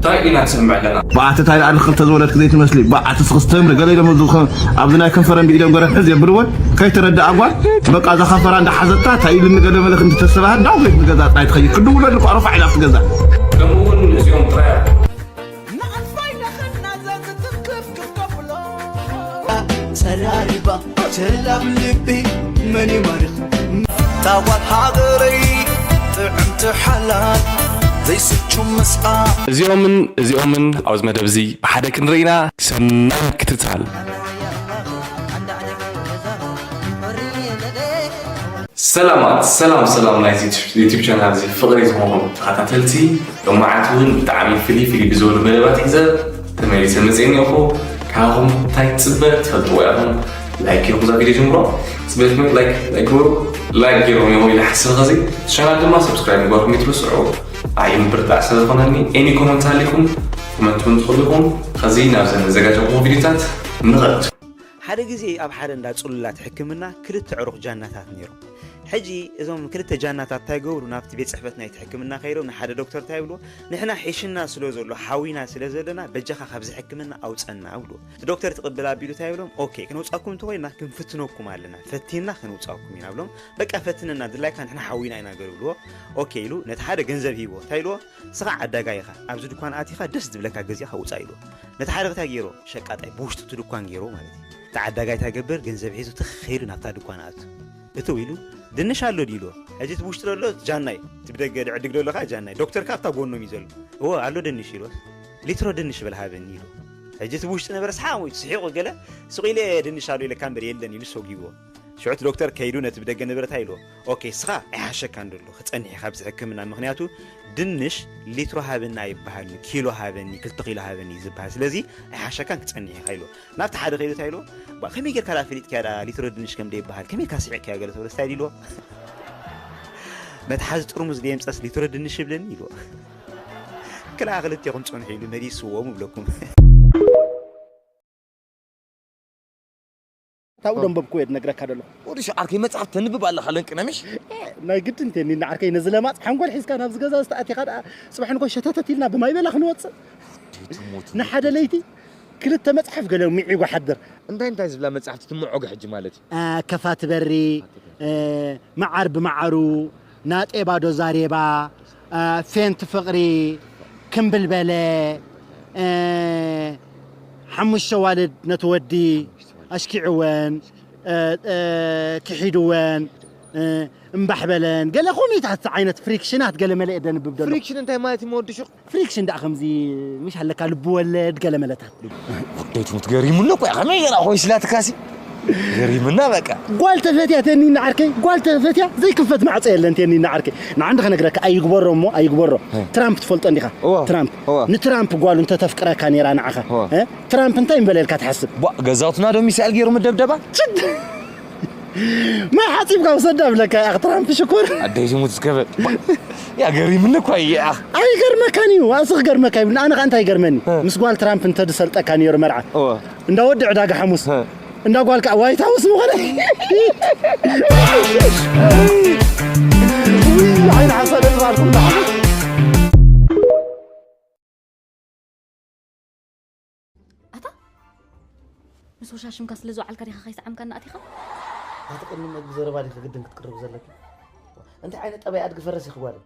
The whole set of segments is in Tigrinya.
እንታይ ኢና ንሰምዕ ኣለና? ብኣቲ እንታይ ደኣ ንክልተ ዝወለድክ ዘይትመስሊ? ብኣቲ ስኽስተምሪ ገለ ኢሎም ኣብዚ ኸ-፣ ኣብዚ ናይ ከንፈረን ብኢዶም ገረብ ሕዝ የብልወን? ከይተረድኣ ጓል፣ በቃ እዛ ከንፈራ እንዳሓዘታ እንታይ ኢሉኒ ገለ መለ ክንዲ ተሰባህ ዳው ቤት ንገዛ ጥራይ ትኸይድ። ክድውለሉ እኳ ረፋዕ ኢላ ኣብቲ ገዛ። ከምኡ እውን እዚኦም ጥራይ ንኣልፋይ ለኸና ዘዝትክፍ ክትከፍሎ። ጸራሪባ ቸላብ ልቢ መን ይማርኽ? ታዋት ሃገረይ ጥዕምቲ ሓላል ዘይስቹ ምስኣ። እዚኦምን እዚኦምን ኣብዚ መደብ እዚ ብሓደ ክንርኢና ሰናይ ምክትታል። ሰላማት፣ ሰላም፣ ሰላም ናይዚ ዩቱብ ቻናል እዚ ፍቕሪ ዝኾንኩም ተኸታተልቲ፣ ሎማዓት እውን ብጣዕሚ ፍልይ ፍልይ ብዝበሉ መደባት ሒዘ ተመሊሰ መፅእ እኒኦኹ። ካብኹም እንታይ ትፅበ ትፈልጥዎ ኢኹም። ላይክ ጌርኩም እዛ ቪድዮ ጀምሮ። ፅበት ላይክ፣ ላይክ ግበሩ። ላይክ ጌሮም እዮም ኢለ ሓስብ ኸዚ ቻናል ድማ ሰብስክራይብ ምግባርኩም ይትረስዑ። ኣይምብርታዕ ስለ ዝኾነኒ ኤኒ ኮመንት ሃሊኩም ኮመንት እውን ትኽእሉ ኢኹም። ኸዚ ናብዘን ዘዘጋጀኹም ቪድዮታት ንኸድ። ሓደ ግዜ ኣብ ሓደ እንዳ ጽሉላት ሕክምና ክልተ ዕሩኽ ጃናታት ነይሮም። ሕጂ እዞም ክልተ ጃናታት እንታይ ገብሩ? ናብቲ ቤት ጽሕፈት ናይቲ ሕክምና ከይዶም ንሓደ ዶክተር እንታይ ይብልዎ? "ንሕና ሒሽና ስለ ዘሎ፣ ሓዊና ስለ ዘለና፣ በጃኻ ካብዚ ሕክምና ኣውጸና" ይብልዎ። እቲ ዶክተር ትቕብል ኣቢሉ እንታይ ይብሎም? "ኦኬ፣ ክነውጻኩም እንተኾይና ክንፍትነኩም ኣለና፣ ፈቲንና ክንውጻኩም ኢና" ብሎም። "በቃ ፈትነና፣ ድላይካ ንሕና ሓዊና ኢና" ገሩ ብልዎ። ኦኬ ኢሉ ነቲ ሓደ ገንዘብ ሂብዎ። እንታይ ኢልዎ? "ንስኻ ዓዳጋይ ኢኻ፣ ኣብዚ ድኳን ኣቲኻ ደስ ዝብለካ ገዚእኻ ውጻእ" ኢልዎ። ነቲ ሓደ እንታይ ገይሮ? ሸቃጣይ ብውሽጡ እቲ ድኳን ገይሮ ማለት እዩ። እቲ ዓዳጋይ እንታይ ገብር? ገንዘብ ሒዙ ትኽ ኢሉ ናብታ ድኳን ኣቱ። እትው ኢሉ፣ "ድንሽ ኣሎ ድዩ?" ኢልዎ። ሕጂ እቲ ብውሽጢ ዘሎ ጃናይ፣ እቲ ብደገ ድዕድግ ዘሎ ከዓ ጃናይ። ዶክተር ከዓ ኣብታ ጎኖም እዩ ዘሎ። "እወ፣ ኣሎ ድንሽ" ኢልዎ። "ሊትሮ ድንሽ በል ሃበኒ" ኢሉ። ሕጂ እቲ ብውሽጢ ነበረ ሰሓቕ ወይ ስሒቑ ገለ፣ "ሱቕ ኢለ ድንሽ ኣሎ ኢለካ እምበር የለን" ኢሉ ሰጒግዎ። ሽዑ እቲ ዶክተር ከይዱ ነቲ ብደገ ነበረ እንታይ ኢልዎ? "ኦኬ፣ እስኻ ኣይሓሸካን ዘሎ፣ ክጸንሕ ኢኻ ኣብዚ ሕክምና፣ ምኽንያቱ ድንሽ ሊትሮ ሃበኒ ኣይበሃልን፣ ኪሎ ሃበኒ፣ ክልተ ኪሎ ሃበኒ እዩ ዝበሃል፣ ስለዚ ኣይሓሸካን፣ ክጸንሕ ኢኻ" ኢልዎ። ናብቲ ሓደ ከይዱ እንታይ ኢልዎ? "ባ፣ ከመይ ጌርካ ደኣ ፈሊጥካያ ደኣ ሊትሮ ድንሽ ከም ደይበሃል? ከመይ ኢልካ ስሒቕካዮ?" ገለ ተብሎ፣ እንታይ ኢልዎ? "መትሓዚ ጥርሙዝ ደየምጸስ ሊትሮ ድንሽ ይብለኒ?" ኢልዎ። ክልኣ ክልቴኹም ጽንሑ ኢሉ መሊስዎም እብለኩም። ካብኡ ደንበብኩ እየ ዝነግረካ ዘለኹ። ወዲ ሸዓርከይ መጽሓፍ ተንብብ ኣለኻ ለንቅነምሽ? ናይ ግድን ቴኒና ዓርከይ፣ ነዚ ለማጽ ሓንጎል ሒዝካ ናብዚ ገዛ ዝተኣቲኻ ደኣ፣ ጽባሕ ንኮ ሸተተት ኢልና ብማይ በላ ክንወጽእ። ንሓደ ለይቲ ክልተ መጽሓፍ ገለ ሚዒጎ ሓድር። እንታይ እንታይ ዝብላ መጽሓፍቲ ትምዖገ ሕጂ ማለት እዩ? አ፣ ከፋ ትበሪ፣ እ፣ መዓር ብመዓሩ፣ ናጤ ባዶ ዛሬባ፣ አ፣ ፌንት ፍቕሪ፣ ክምብል በለ፣ እ፣ ሓሙሽተ ዋልድ ነቲ ወዲ ኣሽኪዕወን፣ እ፣ እ፣ ክሒድወን፣ እ፣ እምባሕ በለን፣ ገለ ኮሚታት ዓይነት ፍሪክሽናት ገለ መለ እየ ደንብብ ደሎ። ፍሪክሽን እንታይ ማለት እዩ መወዲ ሹቕ? ፍሪክሽን ደኣ ከምዚ ምሽ ኣለካ ልቢ ወለድ ገለ መለታት። ወደይ ትሙት ገሪሙኒ እኮ እያ፣ ከመይ ገይራ ኮይን ስላትካሲ? ገሪምና በቃ። ጓል ተፈትያ ተኒና ዓርከይ፣ ጓል ተፈትያ ዘይክፈት ማዕጾ የለን ተኒና ዓርከይ። ንዓንዲ ከነግረካ ኣይግበሮ እሞ ኣይግበሮ። እ። ትራምፕ ትፈልጦ እንዲኻ? እወ። ትራምፕ። እወ። ንትራምፕ ጓሉ እንተተፍቅረካ ነይራ ንዓኻ። እወ። እ? ትራምፕ እንታይ እምበለ ኢልካ ትሓስብ? ቧ፣ ገዛውትና ዶ ሚሳኤል ገይሩ ምደብደባ? ችድ! ማይ ሓጺብካ ውሰዳ ብለካ እያ ትራምፕ ሽኩር። ኣደይ ትሙት እስከ በል። ቧ፣ ያ ገሪምኒ እኮ እየ። ኣይገርመካን እዩ፣ ኣስኽ ገርመካ ይብል። ኣነ ኸ እንታይ ይገርመኒ? እ። ምስ ጓል ትራምፕ እንተድሰልጠካ ነይሩ መርዓ። እወ። እንዳ ወዲ ዕዳጋ ሓሙስ። እ። እንዳ ጓል ከዓ ዋይት ሃውስ ምኾነ። ውይ፣ ዓይኒ ሓሳደ ትባል ኩሉ ሓሙስ። ኣታ፣ ምስ ወሻሽምካ ስለ ዝወዓልካ ዲኻ ከይሰዓምካና ኣቲኻ? ኣቲ ቅድሚ መግቢ ዘረባ ዲኺ ግድን ክትቅርቢ ዘለኪ? እንታይ ዓይነት ጠባይ ኣድጊ ፈረስ ኢኺ ጓለይ?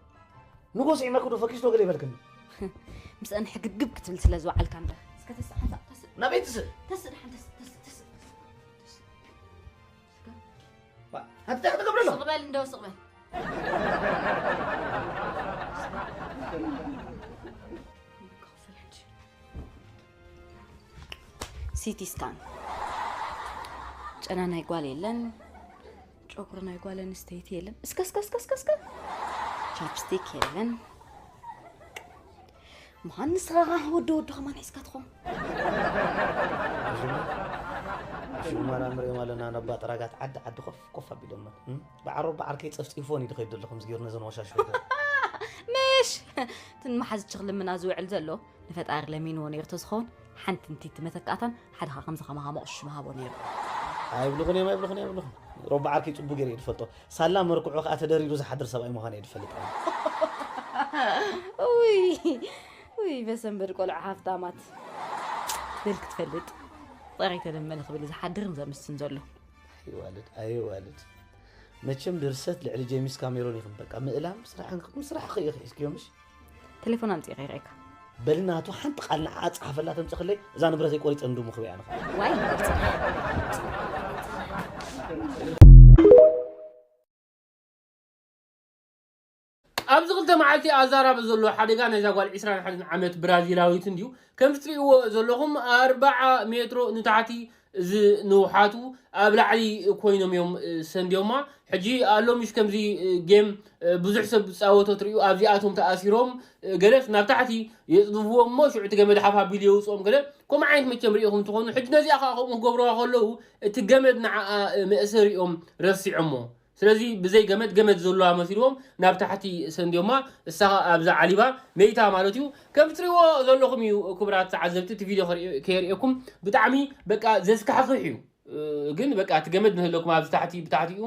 ንጎ ስዒመኪ ዶ ፈኪስ ዶ ገለ ይበልክኒ? ምስአን ሕግግብ ክትብል ስለ ዝወዓልካ እምበር። እስከ ተስእ ሓንሳእ፣ ተስእ። ናበይ ትስእ? ተስእ ደሓን፣ ተስእ፣ ተስእ፣ ተስእ። ባ፣ ኣቲ እንታይ ክትገብሪ ኣለኹ? ስቕ በል እንደው፣ ስቕ በል። ሲቲ ስካን። ጨና ናይ ጓል የለን። ጨጉሪ ናይ ጓል ኣንስተይቲ የለን። እስከ፣ እስከ፣ እስከ፣ እስከ፣ እስከ። ቻፕስቲክ የለን። ምዃን ንስኻ ወዲ ወዲ ከማን ሒዝካ ትኾን። ሽማና ንሪኦም ኣለና፣ ነባ ጥራጋት ዓዲ ዓዲ ኮፍ ኮፍ ኣቢሎመን። እም? ብዓሮ ብዓርከይ ጸፍጺፎን እዩ ድኸይድ ዘሎ፣ ከምዚ ገይሩ ነዘን ወሻሽ ወደ። ምሽ! እቲ ንመሓዝትሽ ክልምና ዝውዕል ዘሎ፣ ንፈጣሪ ለሚንዎ ነይሩ ተዝኸውን፣ ሓንቲ እንትይቲ መተካእታን ሓደ ኸዓ ከምዚ ከማኻ መቑሽ ምሃቦ ነይሩ። ኣይብልኹን እዮም፣ ኣይብልኹን እዮም፣ ኣይብልኹን። ሮባ ዓርከይ ጽቡቕ ገይረ እየ ዝፈልጦ። ሳላ መርክዑ ኸዓ ተደሪሩ ዝሓድር ሰብኣይ ምዃኑ እየ ዝፈልጥ። ውይ፣ ይበሰ እምበር ቆልዑ ሃፍታማት ክትብል ክትፈልጥ። ጠቒ ተለመነ ክብል ዝሓድርን ዘምስን ዘሎ። ኣይዋልድ፣ ኣይዋልድ። መቸም ድርሰት ልዕሊ ጀሚስ ካሜሮን ኢኹም። በቃ ምእላም ስራሕን ክኹም ስራሕ ኸይኺ እስኪዮምሽ። ቴሌፎን ኣምጺእ ከይረኣይካ። በሊ ናቱ ሓንቲ ቃል ንዓ ጸሓፈላ ተምጽኽለይ፣ እዛ ንብረተይ ቆሪጸ እንዱ ምኽብያ ንኻ። ዋይ፣ ቅርጺ። ኣብዚ ክልተ መዓልቲ ኣዛራቢ ዘሎ ሓደጋ ናይዛ ጓል ዒስራን ሓደን ዓመት ብራዚላዊት እንድዩ። ከምቲ ትርእይዎ ዘለኹም ኣርባዓ ሜትሮ ንታሕቲ እዚ ንውሓቱ ኣብ ላዕሊ ኮይኖም እዮም፣ እ፣ ሰንድዮማ። ሕጂ ኣሎ ምሽ ከምዚ፣ እ፣ ጌም፣ እ፣ ብዙሕ ሰብ ዝጻወቶ ትርእዩ፣ ኣብዚኣቶም ተኣሲሮም፣ እ፣ ገለስ ናብ ታሕቲ የጽድፍዎም እሞ ሽዑ እቲ ገመድ ሓፍ ኣቢሉ የውጽኦም ገለ። ከምኡ ዓይነት መቸም ርኢኹም ትኾኑ። ሕጂ ነዚኣ ከኣ ከምኡ ክገብርዋ ከለዉ እቲ ገመድ ንዓኣ፣ እ፣ መእሰሪኦም ረሲዖሞ። ስለዚ ብዘይ ገመድ፣ ገመድ ዘለዋ መሲልዎም ናብ ታሕቲ ሰንድዮማ፣ እሳ ኸኣ ኣብዛ ዓሊባ መይታ ማለት እዩ። ከም ትሪእዎ ዘለኹም እዩ ክቡራት ተዓዘብቲ፣ እቲ ቪድዮ ከርኢ-፣ ከየርእየኩም ብጣዕሚ በቃ ዘስካሕክሕ እዩ። እ፣ ግን በቃ እቲ ገመድ ንህለኩም ኣብዚ ታሕቲ፣ ብታሕቲኡ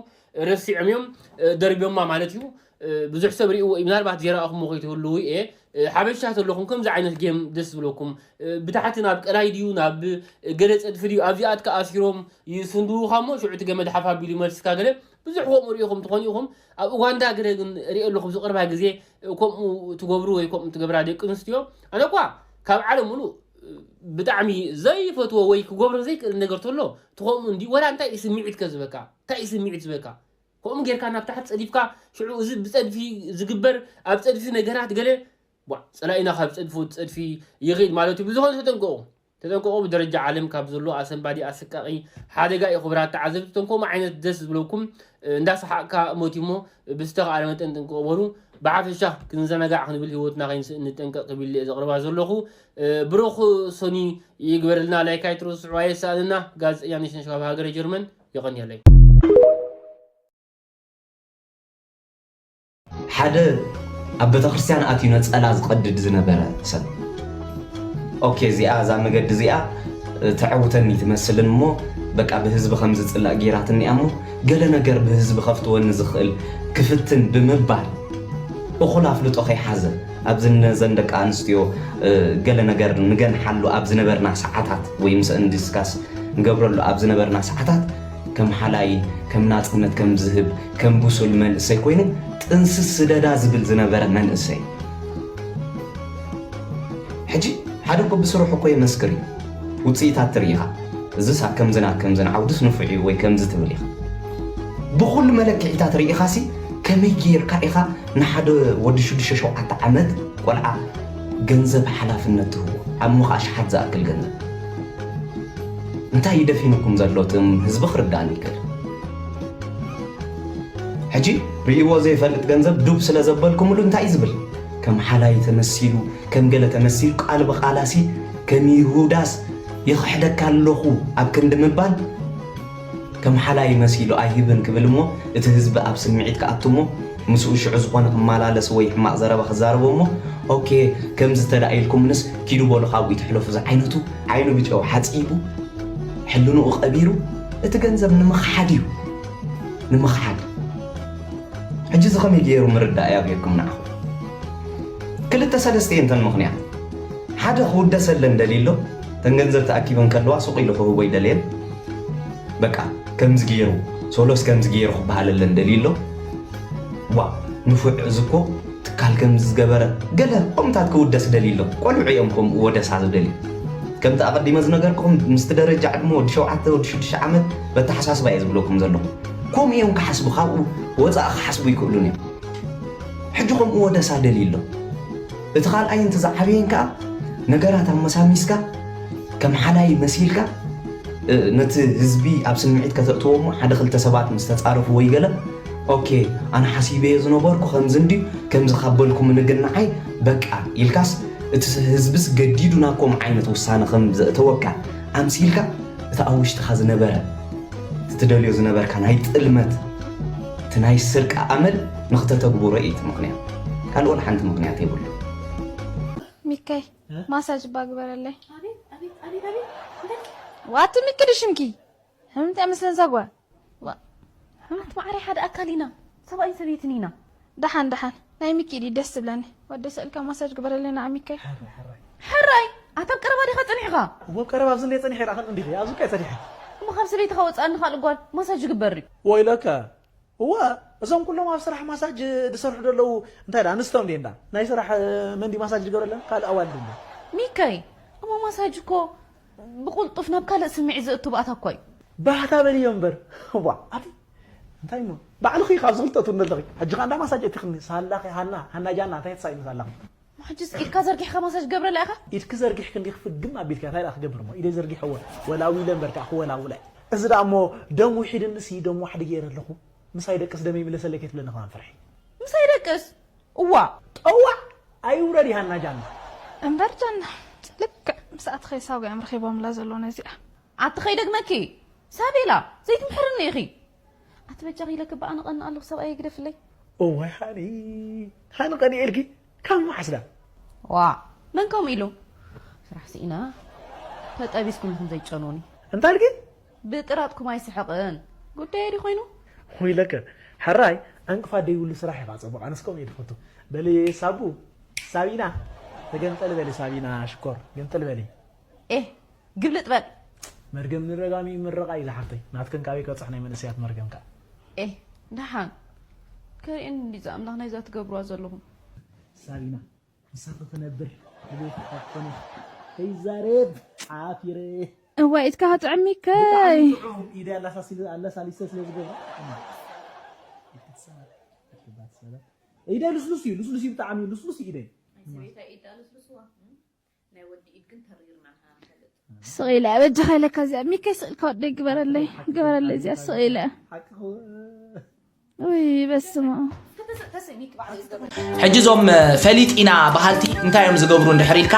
ረሲዖም እዮም፣ እ፣ ደርብዮማ ማለት እዩ። እ፣ ብዙሕ ሰብ ሪእዎ እዩ፣ ምናልባት ዘይረኣኹምዎ ከይትህልዉ እየ። እ፣ ሓበሻ ተለኹም ከምዚ ዓይነት ጌም ደስ ዝብለኩም፣ እ፣ ብታሕቲ ናብ ቀላይ ድዩ፣ ናብ ገለ ጸድፊ ድዩ፣ ኣብዚኣትካ ኣሲሮም ይስንድዉኻ እሞ ሽዑ እቲ ገመድ ሓፍ ኣቢሉ ይመልስካ ገለ። ብዙሕ ከምኡ ርኢኹም ትኾኑ ኢኹም። ኣብ ኡጋንዳ ገለ ግን ርኢ ኣለኹ፣ ኣብዚ ቅርባ ግዜ ከምኡ ትገብሩ ወይ ከምኡ ትገብራ ደቂ ኣንስትዮ። ኣነ እኳ ካብ ዓለም ምሉእ ብጣዕሚ ዘይፈትዎ ወይ ክገብሮ ዘይክእል ነገር ተሎ፣ እቲ ከምኡ እንዲ ወላ እንታይ እዩ ስምዒት ከ ዝበካ? እንታይ እዩ ስምዒት ዝበካ? ከምኡ ጌርካ ናብ ታሕቲ ጸዲፍካ፣ ሽዑ እዚ ብጸድፊ ዝግበር፣ ኣብ ጸድፊ ነገራት ገለ፣ ዋ፣ ጸላኢና ካብ ጸድፉ ጸድፊ ይኽእል ማለት እዩ። ብዝኾነ ተጠንቀቑ። ተጠንቀቑ፣ ብደረጃ ዓለም ካብ ዘሎ ኣሰንባዲ ኣሰቃቒ ሓደጋ እዩ። ክቡራት ተዓዘብቲ፣ እቶም ከምኡ ዓይነት ደስ ዝብለኩም፣ እ፣ እንዳሰሓቕካ ሞት እሞ ብዝተኻእለ መጠን ጥንቅቕ በሉ። ብሓፈሻ ክንዘናጋዕ ክንብል ህይወትና ከይንስእን ንጠንቀቕ ክብል እየ ዘቕርባ ዘለኹ። እ፣ ብሩኽ ሶኒ ይግበረልና። ላይክ ኣይትረስዑ፣ ኣየሳእንና። ጋዜጠኛ ነሽነሽ ካብ ሃገረ ጀርመን። የቐንየለይ። ሓደ ኣብ ቤተክርስትያን ኣትዩ ነጸላ ዝቐድድ ዝነበረ ሰብ። ኦኬ፣ እዚኣ፣ እዛ መገዲ እዚኣ፣ እ፣ ተዕውተኒ ትመስልን እሞ፣ በቃ ብህዝቢ ከም ዝጽላእ ጌራትኒ እያ እሞ፣ ገለ ነገር ብህዝቢ ከፍትወኒ ዝኽእል ክፍትን ብምባል፣ እኹል ኣፍልጦ ከይሓዘ፣ ኣብዚ ነዘን ደቂ ኣንስትዮ፣ እ፣ ገለ ነገር ንገንሓሉ ኣብ ዝነበርና ሰዓታት፣ ወይ ምስአን ዲስካስ ንገብረሉ ኣብ ዝነበርና ሰዓታት፣ ከም ሓላይ፣ ከም ናጽነት ከም ዝህብ፣ ከም ብሱል መንእሰይ ኮይኑ ጥንስስ ስደዳ ዝብል ዝነበረ መንእሰይ። ሕጂ ሓደ እኮ ብስርሑ እኮ የመስክር እዩ። ውጽኢታት ትርኢ ኢኻ። እዝስ ኣብ ከምዝን ኣብ ከምዝን ዓውድስ ንፉዕ እዩ ወይ ከምዚ ትብል ኢኻ። ብኹሉ መለክዒታት ርኢኻሲ ከመይ ጌርካ ኢኻ ንሓደ ወዲ ሽዱሽተ ሸውዓተ ዓመት ቆልዓ ገንዘብ ሓላፍነት ትህቦ? ኣብ ምኽ ኣሽሓት ዝኣክል ገንዘብ። እንታይ እዩ ደፊኑኩም ዘሎ? እቶም ህዝቢ ክርዳእኒ ይክእል። ሕጂ ርእይዎ ዘይፈልጥ ገንዘብ ዱብ ስለ ዘበልኩምሉ እንታይ እዩ ዝብል? ከም ሓላይ ተመሲሉ፣ ከም ገለ ተመሲሉ፣ ቃል ብቓላሲ ከም ይሁዳስ ይኽሕደካ ኣለኹ ኣብ ክንዲ ምባል፣ ከም ሓላይ መሲሉ ኣይህብን ክብል እሞ፣ እቲ ህዝቢ ኣብ ስምዒት ክኣቱ እሞ፣ ምስኡ ሽዑ ዝኾነ ክመላለስ ወይ ሕማቕ ዘረባ ክዛረቦ እሞ፣ ኦኬ፣ ከምዚ እንተ ደኣ ኢልኩምንስ ኪዱ በሉ ካብኡ ይትሕለፉ ዝዓይነቱ ዓይኑ ብጨው ሓጺቡ፣ ሕልንኡ ቀቢሩ፣ እቲ ገንዘብ ንምኽሓድ እዩ። ንምኽሓድ። ሕጂ እዚ ከመይ ገይሩ ምርዳእ እዩ ኣብየኩም ንዓኹም? ክልተ ሰለስተ እየን እተን ምኽንያት። ሓደ ክውደሰለን ደልዩ ኣሎ። እተን ገንዘብ ተኣኪበን ከለዋ ሱቕ ኢሉ ክህቦ ኣይደለየን። በቃ ከምዚ ገይሩ፣ ሶሎስ ከምዚ ገይሩ ክበሃለለን ደልዩ ኣሎ። ዋ፣ ንፉዕ እዚ እኮ ትካል ከምዚ ዝገበረ፣ ገለ ከምታት ክውደስ ደልዩ ኣሎ። ቆልዑ እዮም ከምኡ ወደሳ ዝደልዩ። ከምቲ ኣቐዲመ ዝነገርኩኹም፣ ምስቲ ደረጃ ዕድመ ወዲ ሸውዓተ፣ ወዲ ሽዱሽተ ዓመት በተሓሳስባ እየ ዝብለኩም ዘለኹ። ከምኡ እዮም ክሓስቡ፣ ካብኡ ወጻኢ ክሓስቡ ይክእሉን እዮም። ሕጂ ከምኡ ወደሳ ደልዩ ኣሎ። እቲ ካልኣይ፣ እንተ ዝዓበየን ከኣ ነገራት ኣመሳሚስካ፣ ከም ሓላይ መሲልካ፣ እ፣ ነቲ ህዝቢ ኣብ ስምዒት ከተእትዎ እሞ፣ ሓደ ክልተ ሰባት ምስ ተጻረፉ ወይ ገለ፣ ኦኬ፣ ኣነ ሓሲበዮ ዝነበርኩ ከምዚ እንድዩ፣ ከምዚ ካብ በልኩምኒ ግን ንዓይ በቃ ኢልካስ፣ እቲ ህዝብስ ገዲዱ ናብ ከምኡ ዓይነት ውሳነ ከም ዘእተወካ ኣምሲልካ፣ እቲ ኣብ ውሽጥኻ ዝነበረ፣ እቲ ትደልዮ ዝነበርካ ናይ ጥልመት፣ እቲ ናይ ስርቂ ኣመል ንኽተተግብሮ እዩ እቲ ምኽንያት። ካልእ ወላ ሓንቲ ምኽንያት የብሉ። ሚካይ፣ እ? ማሳጅ እባ ግበረለይ። ኣቤት፣ ኣቤት፣ ኣቤት፣ ኣቤት። እንታይ? ዋቲ ሚኪ ድሽምኪ? ህምንት እያ መስለን እዛ ጓል። ዋ። ኣንቲ ማዕረይ ሓደ ኣካል ኢና። ሰብኣይን ሰበይትን ኢና። ደሓን፣ ደሓን። ናይ ሚኪ ኢድ ደስ ትብለኒ። ወዲ ስእልካ ማሳጅ ግበረለይ ንዓ ሚካይ። ሕራይ ኣታ ኣብ ቀረባ ዲኻ ጸኒሕኻ? እሞ ቀረባ ኣብዚ እንደ ጸኒሐ ዳኸን እንዲኺ ኣብዚ ቀይ ጸኒሐ። እሞ ካብ ሰበይትኻ ወጻእ እንኻል እጓል ማሳጅ ግበሪ። ወይለከ እወ እዞም ኩሎም ኣብ ስራሕ ማሳጅ ዝሰርሑ ዘለዉ እንታይ ዳ ኣንስቶም እንዴ እንዳ ናይ ስራሕ መንዲ ማሳጅ ዝገብረለን ካልእ ኣዋልድ እንዳ። ሚካይ እሞ ማሳጅ እኮ ብቁልጡፍ ናብ ካልእ ስምዒት ዘእቱ ባእታ እኮ እዩ። ባህታ በልዮ እምበር ዋ ኣቲ እንታይ እሞ ባዕልኺ ካብ ዝኽልጠቱ እንደለኺ ሕጂ ኸ እንዳ ማሳጅ እትኽኒ ሳላኺ ሃና ሃና ጃና እንታይ ትሳይኒ ሳላኺ። ሕጅስ ኢድካ ዘርጊሕካ ማሳጅ ገብረላ ኢኻ? ኢድኪ ዘርጊሕኪ እንዲኺ ፍግም ኣቢልኪ እያ፣ እንታይ ደኣ ክገብር እሞ ኢደይ ዘርጊሐወ ወላዊለ እምበር ከዓ ክወላውለ። እዚ ደኣ እሞ ደም ውሒድንሲ ደም ዋሕዲ ገይረ ኣለኹ። ምሳይ ደቅስ ደመይ ይምለሰለይ ከይትብለኒ ከማን ፍርሒ። ምሳይ ደቅስ? እዋ ጠዋዕ ኣይውረድ ይሃና ጃና። እምበር ጃና ልክዕ ምስ ኣትኸይ ሳጒ እዮም ረኺቦምላ ዘለዉ ነዚኣ። ኣቲ ከይደግመኪ ሳቤላ ዘይትምሕርኒ ኢኺ። ኣቲ በጃኺ ኢለኪ በኣ ንቐንእ ኣለኹ ሰብኣይ ይግደፍለይ። እዋይ ሃኒ ሃኒ ቀኒኤልኪ ካብ መሓስዳ። ዋ መን ከምኡ ኢሉ? ስራሕ ስኢና ተጠቢስኩም ኢኹም ዘይጨኑኒ። እንታይ ኢልኪ? ብጥራጥኩም ኣይስሕቕን ጉዳየ ድዩ ኮይኑ? ወይለከ ሕራይ ዕንቅፋት ደይብሉ ስራሕ ኢኻ ጸቡቕ ኣነስ ከምኡ እየ ዝፈቱ። በሊ ሳቡ ሳቢና ተገምጠል በሊ ሳቢና ሽኮር ገምጠል በሊ። ኤህ ግብልጥ በል። መርገም ንረጋሚኡ ምርቓ እዩ ዝሓፍተይ። ናትክን ካበይ ከብፅሕ ናይ መንእሰያት መርገም ከ? ኤህ ደሓን ከርእየን እንዲ ዝኣምላኽ ናይዛ ትገብርዋ ዘለኹም። ሳቢና ምሳኺ ክነብር ድሌት ካብ ኮነ ከይዛረብ ሓፊረ። እዋይ ኢድካ ክጥዕም ሚከይ። ብጣዕሚ ጥዑም ኢደ ኣላሳሲለ ኣለሳሊሰ ስለ ዝገብራ ኢደ ልስሉስ እዩ ልስሉስ እዩ ብጣዕሚ ልስሉስ እዩ ኢደይ። ናይ ሰበይታ ኢድ ዳኣ ልስልስዋ ናይ ወዲ ኢድ ግን ተሪርና ንሕና ንፈልጥ። ስቕ ኢለ በጃኻ ኢለካ እዚኣ ሚከይ ስቕ ኢልካ ወደይ ግበረለይ ግበረለይ እዚኣ ስቕ ኢለ። ሓቅኺ ውይ በስመ ሕጂ እዞም ፈሊጥ ኢና በሃልቲ እንታይ እዮም ዝገብሩ እንድሕር ኢልካ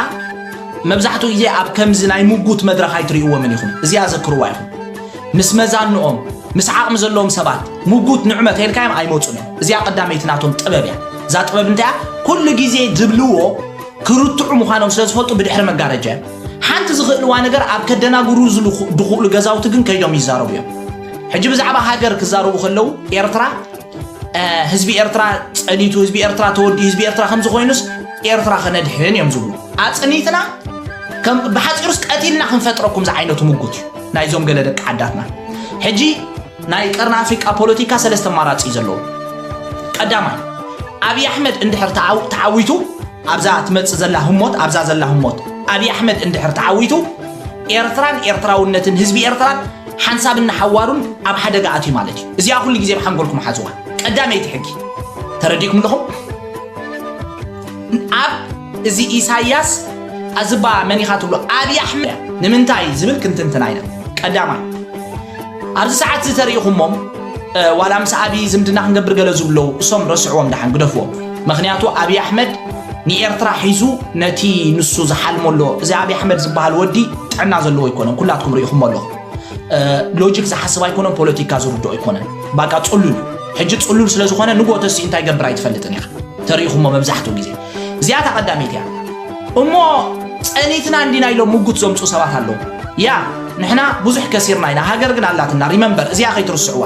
መብዛሕትኡ ግዜ ኣብ ከምዚ ናይ ምጉት መድረኽ ኣይትርእይዎምን ኢኹም። እዚኣ ዘክርዋ ኢኹም። ምስ መዛንኦም፣ ምስ ዓቕሚ ዘለዎም ሰባት ምጉት ንዕመ ተይልካዮም ኣይመጹን እዮም። እዚኣ ቀዳመይቲ ናቶም ጥበብ እያ። እዛ ጥበብ እንታይ እያ? ኩሉ ግዜ ዝብልዎ ክርትዑ ምዃኖም ስለ ዝፈልጡ ብድሕሪ መጋረጃ እዮም። ሓንቲ ዝኽእልዋ ነገር ኣብ ከደናግሩ ዝኽእሉ ገዛውቲ ግን ከይዶም ይዛረቡ እዮም። ሕጂ ብዛዕባ ሃገር ክዛረቡ ከለዉ ኤርትራ ህዝቢ ኤርትራ ጸኒቱ፣ ህዝቢ ኤርትራ ተወዲኡ፣ ህዝቢ ኤርትራ ከምዚ ኮይኑስ ኤርትራ ከነድሕን እዮም ዝብሉ። ኣጽኒትና ከም ብሓጺሩስ ቀቲልና ክንፈጥረኩም ዝዓይነቱ ምጉት እዩ ናይዞም ገለ ደቂ ዓዳትና። ሕጂ ናይ ቀርኒ ኣፍሪቃ ፖለቲካ ሰለስተ ኣማራጺ እዩ ዘለዎ። ቀዳማይ ኣብይ ኣሕመድ እንድሕር ተዓው- ተዓዊቱ ኣብዛ ትመጽእ ዘላ ህሞት ኣብዛ ዘላ ህሞት ኣብይ ኣሕመድ እንድሕር ተዓዊቱ ኤርትራን ኤርትራውነትን ህዝቢ ኤርትራን ሓንሳብን ንሓዋሩን ኣብ ሓደጋ ኣትዩ ማለት እዩ። እዚኣ ኩሉ ግዜ ብሓንጎልኩም ሓዝዋ። ቀዳመይቲ ሕጊ ተረዲእኩም ኣለኹም? ኣብ እዚ ኢሳያስ ኣዝባ መን ኢኻ ትብሎ ኣብይ ኣሕመድ ንምንታይ ዝብል ክንትንትና ኢና። ቀዳማይ ኣብዚ ሰዓት እዚ ተሪኢኹሞም ዋላ ምስ ኣብይ ዝምድና ክንገብር ገለ ዝብለው እሶም ረስዕዎም ደሓን ግደፍዎም። ምኽንያቱ ኣብይ ኣሕመድ ንኤርትራ ሒዙ ነቲ ንሱ ዝሓልሞ ኣሎ። እዚ ኣብይ ኣሕመድ ዝበሃል ወዲ ጥዕና ዘለዎ ኣይኮነን። ኩላትኩም ርኢኹሞ ኣለኹም። ሎጂክ ዝሓስብ ኣይኮነን፣ ፖለቲካ ዝርድኦ ኣይኮነን። ባቃ ጽሉል እዩ። ሕጂ ጽሉል ስለ ዝኾነ ንግሆ ተሲኡ እንታይ ይገብር ኣይትፈልጥን ኢኻ። ተሪኢኹሞ መብዛሕትኡ ግዜ። እዚኣ እታ ቀዳመይቲ እያ። እሞ ጸኒትና እንዲና ኢሎም ምጉት ዘምጽኡ ሰባት ኣለዉ። ያ ንሕና ብዙሕ ከሲርና ኢና፣ ሃገር ግን ኣላትና። ሪመምበር እዚኣ ከይትርስዕዋ።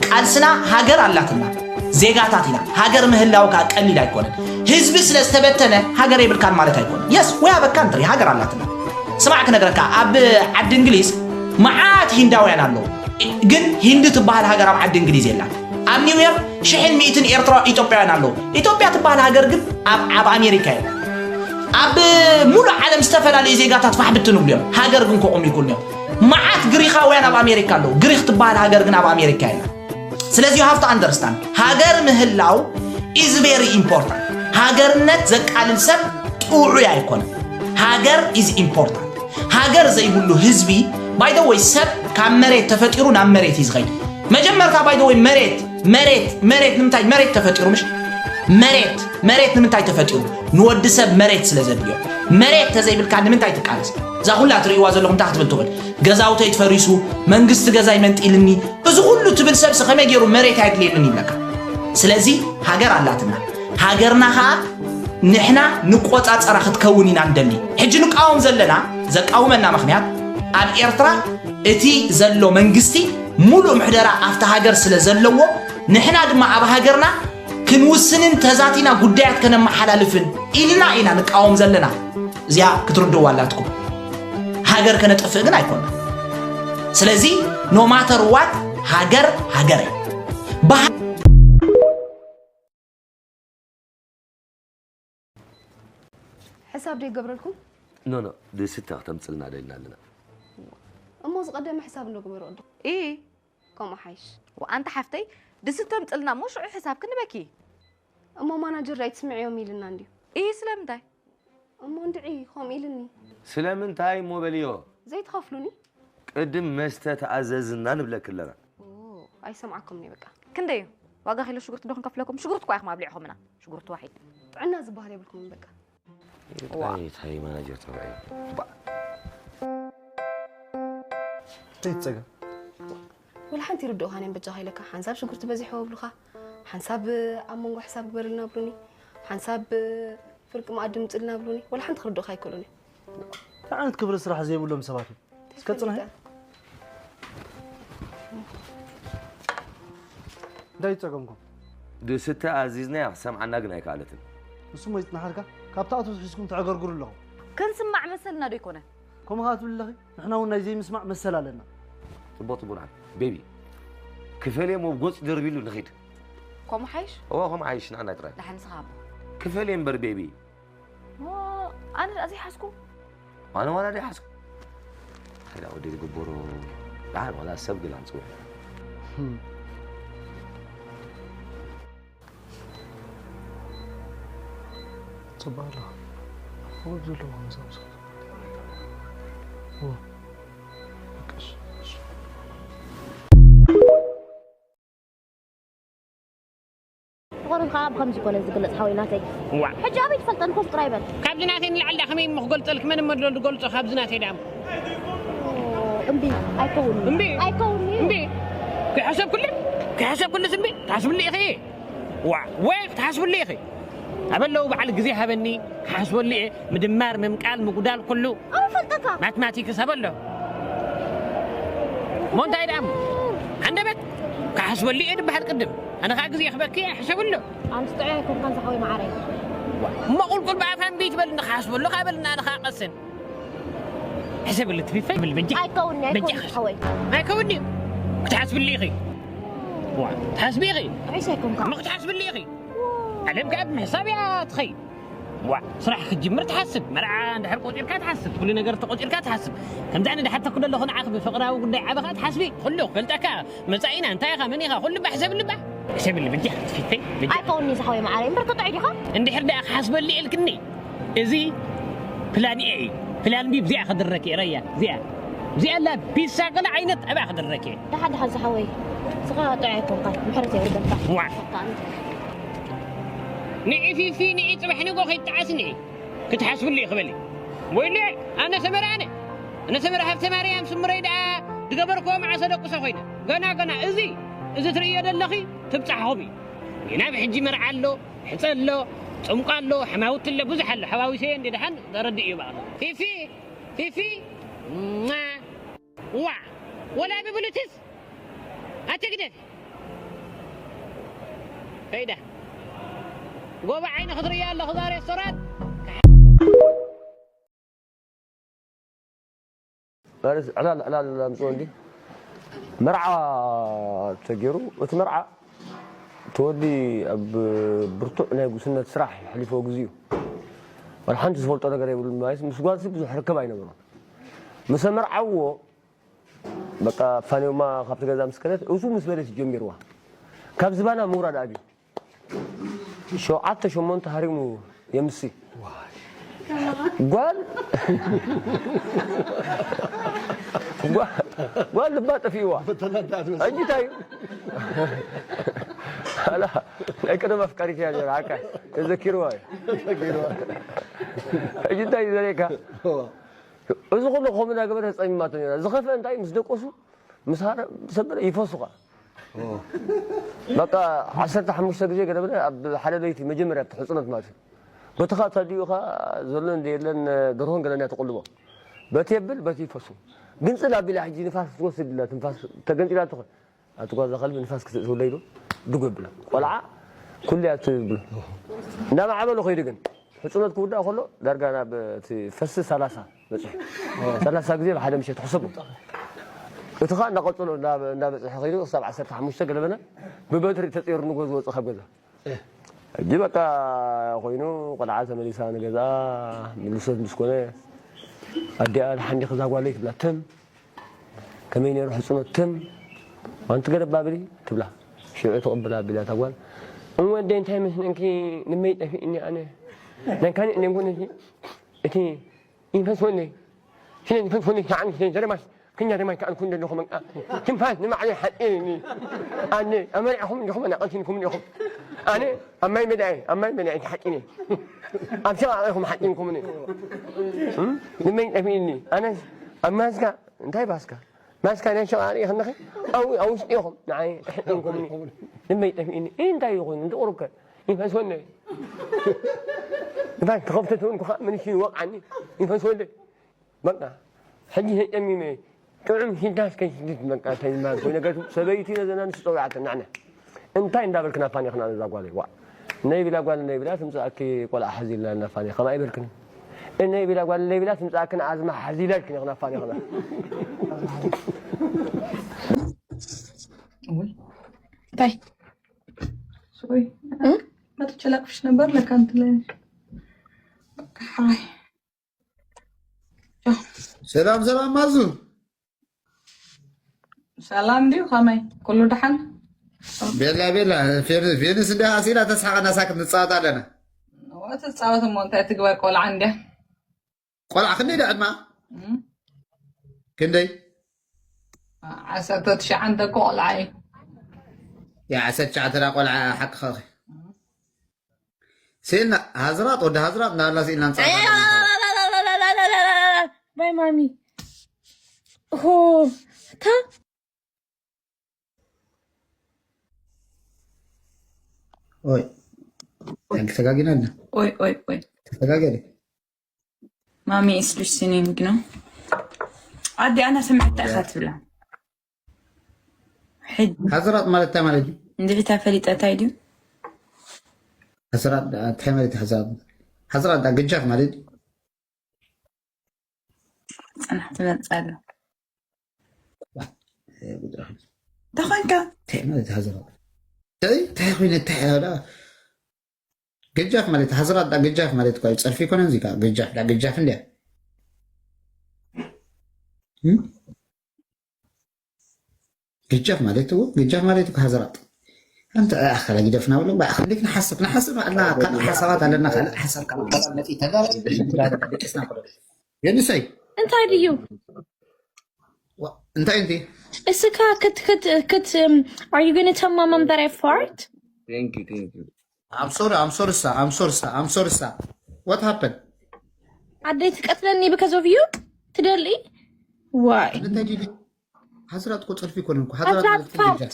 ቃልስና ሃገር ኣላትና። ዜጋታት ኢና። ሃገር ምህላው ከኣ ቀሊል ኣይኮነን። ህዝቢ ስለ ዝተበተነ ሃገር የብልካን ማለት ኣይኮነን። የስ ወይ ኣበካን ትሪ ሃገር ኣላትና። ስማዕ ክነግረካ ኣብ ዓዲ እንግሊዝ መዓት ሂንዳውያን ኣለዉ። ግን ሂንዲ ትበሃል ሃገር ኣብ ዓዲ እንግሊዝ የላን። ኣብ ኒውዮርክ ሽሕን ሚእትን ኤርትራ ኢትዮጵያውያን ኣለዉ። ኢትዮጵያ ትበሃል ሃገር ግን ኣብ ኣብ ኣሜሪካ እያ። ኣብ ሙሉእ ዓለም ዝተፈላለዩ ዜጋታት ፋሕ ብትን ይብሉ እዮም። ሃገር ግን ከቑሙ ይክእሉ እዮም። መዓት ግሪኻውያን ኣብ ኣሜሪካ ኣለዉ። ግሪኽ ትበሃል ሃገር ግን ኣብ ኣሜሪካ የላን። ስለዚ you have to understand ሃገር ምህላው is very important። ሃገርነት ዘቃልል ሰብ ጥዑይ ኣይኮነን። ሃገር is important። ሃገር ዘይብሉ ህዝቢ by the way ሰብ ካብ መሬት ተፈጢሩ ናብ መሬት እዩ ዝኸይድ። መጀመርታ by the way መሬት መሬት መሬት ንምንታይ መሬት ተፈጢሩ ምሽ መሬት መሬት ንምንታይ ተፈጢሩ ንወዲ ሰብ መሬት ስለ ዘድልዮ። መሬት ተዘይብልካ ንምንታይ ትቃለስ? እዛ ኩላ ትርእይዋ ዘለኹም እንታይ ክትብል ትኽእል? ገዛውተይ ትፈሪሱ መንግስቲ ገዛይ መንጢልኒ እዚ ኩሉ ትብል ሰብሲ ከመይ ገይሩ መሬት ኣየድልየንን ይብለካ። ስለዚ ሃገር ኣላትና። ሃገርና ኸኣ ንሕና ንቆጻጸራ ክትከውን ኢና ንደሊ። ሕጂ ንቃወም ዘለና ዘቃውመና ምኽንያት ኣብ ኤርትራ እቲ ዘሎ መንግስቲ ሙሉእ ምሕደራ ኣብቲ ሃገር ስለ ዘለዎ ንሕና ድማ ኣብ ሃገርና ክንውስንን ተዛቲና ጉዳያት ከነመሓላልፍን ኢልና ኢና ንቃወም ዘለና። እዚኣ ክትርድዋ ኣላትኩም። ሃገር ከነጥፍእ ግን ኣይኮና። ስለዚ no matter what ሃገር ሃገር እያ። ብሃ- ሕሳብ ዶ ይገብረልኩም? ኖ ኖ ድስታ ክተምፅልና ደልና ኣለና። እሞ ዝቐደመ ሕሳብ እንዶ ግበሩ ቅድም። ኢ ከምኡ ሓይሽ። ወኣንታ ሓፍተይ ድስተ ምፅልና እሞ ሽዑ ሕሳብ ክንበኪ። እሞ ማናጀር ኣይትስምዕዮም ኢልና እንድዩ። ኢ ስለምንታይ? እሞ እንድዒ ከምኡ ኢልኒ። ስለምንታይ እሞ በልዮ። ዘይትኸፍሉኒ? ቅድም መስተ ተኣዘዝና ንብለኪ ኣለና። ኣይሰምዓኩምኒ በቃ። ክንደይ እዩ? ዋጋ ኪሎ ሽጉርቲ ዶ ክንከፍለኩም? ሽጉርቲ እኳ ኢኹም ኣብሊዕኹምና። ሽጉርቲ ዋሒድ። ጥዕና ዝበሃል የብልኩምን በቃ። ዋ። እንታይ ማናጀር ተባዒ። ዘይትፀገም ወላ ሓንቲ ይርድኡኻን እዮም በጃኻ ኢለካ። ሓንሳብ ሽጉርቲ በዚሕዎ ይብሉኻ፣ ሓንሳብ ኣብ መንጎ ሕሳብ ግበርልና ብሉኒ፣ ሓንሳብ ፍርቂ መኣዲ ምፅልና ብሉኒ። ወላ ሓንቲ ክርድኡኻ ኣይክእሉን እዮም። እንታይ ዓይነት ክብሪ ስራሕ ዘይብሎም ሰባት እዮም። እስከ ፅናሕ። እንታይ ይፀገምኩም? ድስተ ኣዚዝናያ ክሰምዓና ግን ኣይከኣለትን። ንሱም ወይ ፅናሓልካ ካብቲ ኣቶ ሒዝኩም ተዕገርግሩ ኣለኹ። ክንስማዕ መሰልና ዶ ይኮነን? ከምኡ ከዓ ትብል ኣለኺ? ንሕና እውን ናይ ዘይምስማዕ መሰል ኣለና። ፅቡቅ ፅቡቅ ንዓል ቤቢ ክፈል እሞ ኣብ ገፁ ደርቢሉ ንኺድ። ከምኡ ሓይሽ? እዎ ከምኡ ሓይሽ ንዓና ጥራይ። ደሓን ንስኻ ኣቦ። ክፈል እየ እምበር ቤቢ። ሞ ኣነ ደኣ ዘይሓዝኩ። ኣነ ዋላ ደይ ሓዝኩ። ሓይላ ወዲ ዝግበሩ ደሓን ዋላ ሰብ ግላ ንፅውዕ። ፅቡቅ ኣለኻ። ክቡር ዘለዎ ምሳምሳ ፍቕሪ ከዓ ብኸምዚ ኮነ ዝግለፅ ሓወይ ናተይ። ዋዕ ሕጂ ኣበይ ትፈልጠኒ ኮፍ ጥራይ በል። ካብዚ ናተይ ንላዕሊ ዳኣ ከመይ ምኽገልፀልኪ መን እሞ ኣሎ ዝገልፆ ካብዚ ናተይ ዳኣ እሞ። እምቢ ኣይከውንን። እምቢ ኣይከውንን እዩ። እምቢ ከይሓሰብኩሉ ከይሓሰብኩሉስ እምቢ ትሓስብሉ ኢኺ። ዋዕ ወይ ክትሓስብሉ ኢኺ። ኣበለው በዓል ግዜ ሃበኒ ክሓስበሉ እየ። ምድማር ምምቃል ምጉዳል ኩሉ ኣበይ ፈልጠካ? ማትማቲክስ ኣበሎ። እሞ እንታይ ደኣ እሞ? ሃንደበት ክሓስበሉ እየ ድበሃል ቅድም። ኣነ ከዓ ግዜ ክበኪ እየ ሕሰብሉ። ኣንስ ጥዑይ ኣይኮንካን ዝሓወይ መዓረይ። እሞ ቁልቁል ብኣፋ እምቢ ትበልኒ ክሓስበሉ ካብ በልና ኣነ ከዓ ቀስን። ሕሰብሉ ትፊፈ ብል በጃ ኣይከውንኒ ኣይከውንኒ በጃ ሓወይ። ኣይከውንኒ ክትሓስብሉ ኢኺ። ዋ ትሓስቢ ኢኺ። ጥዑይስ ኣይኮንካ። እሞ ክትሓስብሉ ኢኺ። ዓለም ከዓ ብምሕሳብ እያ ትኸይድ። ዋ ስራሕ ክትጅምር ትሓስብ መርዓ እንድሕር ቆፂርካ ትሓስብ ኩሉ ነገር ተቆፂርካ ትሓስብ። ከምዚ ኣነ ድሓተኩ ዘለኹ ንዓኺ ብፍቕራዊ ጉዳይ ዓበኻ ትሓስቢ ኩሉ ክፈልጠካ መፃኢና እንታይ ኢኻ መን ኢኻ ኩሉ ባሕሰብሉ ባ። ሕሰብሉ በጃ ትፊተይ በጃ ኣይከውንኒ ዝሓወይ መዓረይ እምበር ከጥዑይ ዲኻ? እንድሕር ደኣ ክሓስበሉ ኢልክኒ እዚ ፕላን ኤ እዩ። ፕላን ቢ ብዚኣ ክድረክ እየ ረያ እዚኣ እዚኣ ኣላ ቢሳ ገለ ዓይነት ኣብኣ ክድረክ እየ። ደሓን ደሓን ዝሓወይ ስኻ ጥዑይ ኣይኮንካን ምሕረት የውርደልካ። ዋዕ ንዒ ፊፊ ንዒ ፅባሕ ንጎ ከይትዓስኒ ክትሓስብሉ እዩ ክበሊ ወይለ ኣነ ሰመረ ኣነ ኣነ ሰመረ ሃብተ ማርያም ስምረይ ደኣ ዝገበርክዎ መዓሰ ደቁሰ ኮይነ ገና ገና እዚ እዚ ትርእዮ ዘለኺ ትብፃሕኹም እዩ ገና ብሕጂ መርዓ ኣሎ ሕፀ ኣሎ ፅምቋ ኣሎ ሓማውቲ ኣሎ ብዙሕ ኣሎ ሓዋዊሰዮ እንዲ ደሓን ተረድእ እዩ በኣሉ ፊፊ ፊፊ ዋ ወላ ብብሉትስ ኣትግደፍ ፈይዳ ጎባ ዓይኒ ክትርእያ ኣለኹ እዛ ሬስቶራንት ማለት ዕላል ዕላል ኣምፅኦ እንዲ መርዓ ተገይሩ እቲ መርዓ እቲ ወዲ ኣብ ብርቱዕ ናይ ጉስነት ስራሕ የሕሊፎ ግዜኡ ዋላ ሓንቲ ዝፈልጦ ነገር የብሉን ማለት ምስ ጓልሲ ብዙሕ ርክብ ኣይነበሮን ምስ ኣመርዓውዎ በቃ ፋንዮማ ካብቲ ገዛ ምስ ከደት እሱ ምስ በለት ጀሚርዋ ካብ ዝባና ምውራድ ኣብዩ ሸውዓተ ሸሞንተ ሃሪሙ የምሲ ጓል ጓል ልባ ጠፊእዋ ሕጂ እንታይ እዩ ኣላ ናይ ቀደም ኣፍቃሪት እያ ነራ ዓካ ተዘኪርዋ እዩ ሕጂ እንታይ እዩ ዘርእየካ እዚ ኩሉ ከምኡ እናገበረ ተፀሚማቶ ነራ ዝኸፍአ እንታይ ምስ ደቆሱ ምስ ሃረ ሰበረ ይፈሱ ከዓ በቃ ዓሰርተ ሓሙሽተ ግዜ ገለ በለ ኣብ ሓደ ለይቲ መጀመርያ እቲ ሕፅኖት ማለት እዩ በቲ ከዓ ተዲኡ ከዓ ዘሎ እንደ የለን ደርሆን ገለን እያ ትቁልቦ በቲ የብል በቲ ይፈሱ ግንፅል ኣቢላ ሕጂ ንፋስ ክትወስድ ኢላ ትንፋስ ተገንፂላ ትኾን ኣብቲ ጓዛ ከልቢ ንፋስ ክትእትውለ ኢሉ ድጉ የብላ ቆልዓ ኩሉ እያ ትብሉ። እንዳማዕበሉ ከይዱ ግን ሕፅኖት ክውዳእ ከሎ ዳርጋ ናብ እቲ ፈስስ ሰላሳ በፂሑ። ሰላሳ ግዜ ብሓደ ምሸት ሕሰቡ። እቲ ኸዓ እንዳቐፀሎ እንዳ- እንዳበፅሐ ከይዱ ክሳብ ዓሰርተ ሓሙሽተ ገለበና ብበትሪ ተፀይሩ ንጎ ዝወፅእ ካብ ገዛ። ሕጂ በቃ ኮይኑ ቆልዓ ተመሊሳ ንገዛ ምልሶት ምስ ኮነ ኣዲኣ ደሓን ዲኺ እዛ ጓለይ ትብላ ትም ከመይ ነይሩ ሕፅኖት ትም ኣንቲ ገለ ባብሊ ትብላ ሽዑ ትቕብል ኣቢላ እታ ጓል እወ ኣደይ እንታይ መስለንኪ ንመይ ጠፊእኒ ኣነ ናይ ካሊእ ነንጎነሲ እቲ ይፈስወለይ ስለ ዝፈስወለይ ሸዓን ዘረባስ ክኛ ደማይ ከኣልኩ እንደለኹ በቃ ትንፋስ ንባዕለይ ሓፂርኒ ኣነ ኣመሪዕኹም እንዲኹም ኣናቐልቲንኩም እንዲኹም ኣነ ኣብ ማይ መዳይ ኣብ ማይ መዳይ ሓፂኒ ኣብ ሸቓቕ ኢኹም ሓፂንኩምኒ ንመይ ጠፊእኒ ኣነስ ኣብ ማስካ እንታይ ባስካ ማስካ ናይ ሸቓቕ ርኢ ከለኺ ኣብ ኣብ ውሽጢ ኢኹም ንዓይ ተሕፂንኩምኒ ንመይ ጠፊእኒ እንታይ እዩ ኮይኑ እንድቑሩከ ይፈስወለይ ንፋስ ተኸፍተ ተበልኩ ከዓ መልሱ ይወቕዓኒ ይፈስወለይ በቃ ሕጂ ተጨሚመ ጥዑም ሽዳስ ከይሽድድ በቃ እንታይ ዝበሃል ኮይኑ ገቱ ሰበይቲ ነዘና ንስ ፀዊዓተን ንዕነ እንታይ እንዳበልክና ፋኒኽና ነዛ ጓለይ ዋዕ ነይ ቢላ ጓል ነይ ቢላ ትምፅኣኪ ቆልዓ ሓዚልና እና ፋኒ ከማ ኣይበልክን እነይ ቢላ ጓል ነይ ቢላ ትምፅኣክን ኣዝማ ሓዚላ ኢልክን ኢኽና ፋኒኽና እንታይ ሶሪ መጥቼ ላቅፍሽ ነበር ለካ እንትን ላይ ሓይ ሰላም ሰላም ማዙ ሰላም ድዩ ከመይ ኩሉ ደሓን ቤላ ቤላ ፌንስ እንዲ ኣሲላ ተስሓቀና ሳክት ንፃወት ኣለና ትፃወት እሞ እንታይ ትግበር ቆልዓ እንድያ ቆልዓ ክንደይ ደዕድማ ክንደይ ዓሰርተ ትሽዓተ እኮ ቆልዓ እዩ ዓሰርተ ትሽዓተ ቆልዓ ሓቅኻ ስኢልና ሃዝራጥ ወዲ ሃዝራጥ እናበልና ስኢልና ንፃወት ኣለና ባይ ማሚ ሆ እታ ኦይ ተጋጊና ኣለ ኦይ ኦይ ኦይ ተጋገለ ማሚ is listening ነው ኣዲ ኣና ስምዕታ ኢኻ ትብላ ሕጂ ሃዝራጥ ማለት እንታይ ማለት እዩ እንድዒታ ፈሊጠ እንታይ ድዩ ሃዝራጥ እንታይ ማለት እዩ ሃዝራጥ ሃዝራጥ ዳ ግጃፍ ማለት እዩ ፅናሕ ትመፅእ ኣላ ተኾንካ እንታይ ማለት ሃዝራጥ እንታይ ኮይነ እንታይ ያዳ ገጃፍ ማለት ሃዝራጥ ዳ ገጃፍ ማለት እኮ እዩ ፀርፊ ይኮነ እዚ ገጃፍ ዳ ገጃፍ እንዲያ ገጃፍ ማለት እኮ ገጃፍ ማለት እኮ ሃዝራጥ ኣንተ ኣኸላ ግደፍና ብሎ ባእኸ እንዴት ንሓስብ ንሓስብ ኣለና ካልእ ሓሳባት ኣለና ካልእ ሓሳብ ካብ ተዛመፂ ተዛረብ ደቂስና የንሰይ እንታይ ድዩ እንታይ እንቲ እስካ ክት ክት ክት are you gonna tell my mom that I fart Thank you, thank you. I'm sorry, I'm sorry, sir. I'm sorry, sir. I'm sorry, sir. What happened? ኣደይ ትቀትለኒ because of you ትደሊ why እንታይ ዲዲ ሓስራት እኮ ፀርፊ ይኮነ እኮ ሓስራት ማለት ፋት